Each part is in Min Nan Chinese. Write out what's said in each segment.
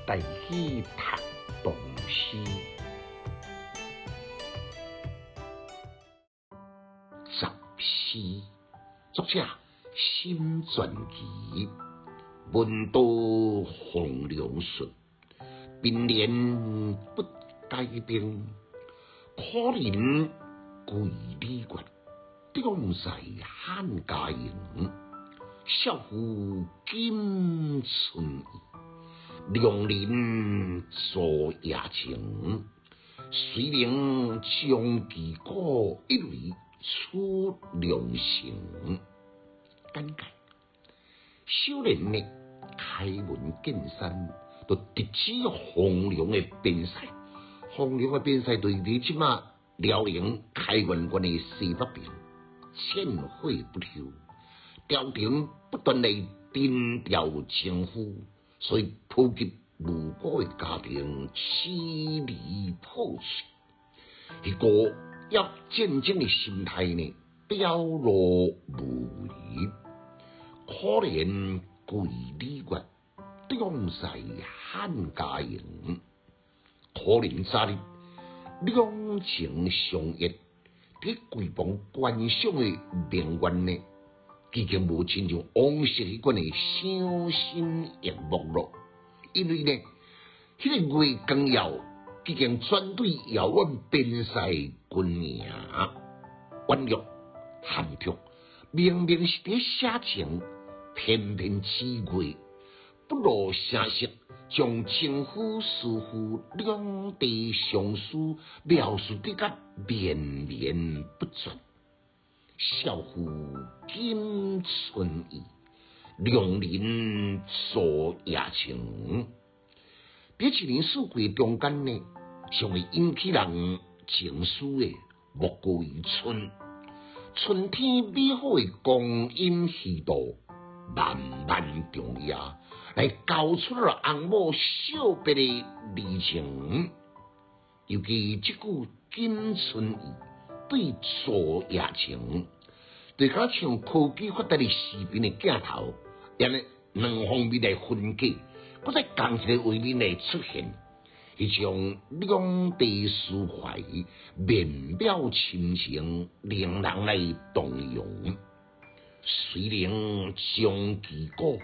台語讀唐詩。十詩，作者沈傳奇，文道黃粱術，貧連不改兵，可憐歸李月，將在漢家營。少婦錦春意，良人昨夜情。遂能將旗鼓，一為出良城。簡介：少年呢，開門見山，就直指枋寮的邊塞。枋寮的邊塞就是佇這馬遼寧開原縣的西北邊，戰火不休，朝廷不斷來徵調征夫，所以波及無辜的家庭支離破碎。彼個要戰爭的心態呢，表露無遺。可憐歸李月，將在漢家營。可能早日兩情相悅，佇閨房觀賞的明月呢，已經無親像往昔彼款的賞心悅目咯。因為呢，彼個月光耀已經轉對遙遠邊塞軍營，婉約含蓄，明明是佇寫情，偏偏指月不露聲色，將情夫思婦兩地相思描述得較綿綿不絕。少婦錦春意，良人昨夜情。佇一年四季中間呢，上會引起人情思的，莫過於春。春天美好的光陰虛度，漫漫長夜，來交出了翁某惜別的離情。尤其這句錦春意對昨夜情，就敢像科技發達的視頻的鏡頭，按呢兩方面來分解，閣在仝一個畫面來出現，彼種兩地思懷，綿渺深情，令人來動容。雖能將旗鼓，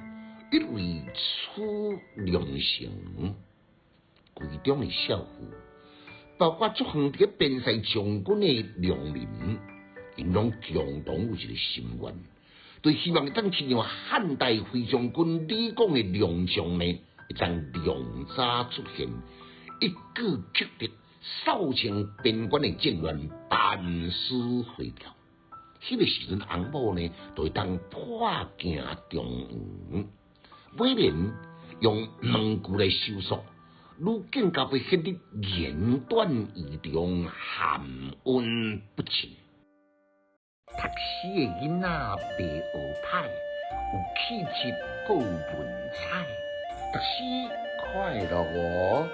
一為出良城。其中的少婦，包括足遠佇邊塞將軍的良人，𪜶攏共同有一個心願，就是希望會當親像漢代飛將軍李廣的良將呢，會當良早出現，一舉克敵，掃清邊關的戰亂，班師回朝。彼個時陣，翁某呢，就會當破鏡重圓。尾聯用問句來收束，愈更加會顯得言短意長，含溫不盡。讀書的囡仔袂學歹，有氣質閣有文采，讀書快樂哦。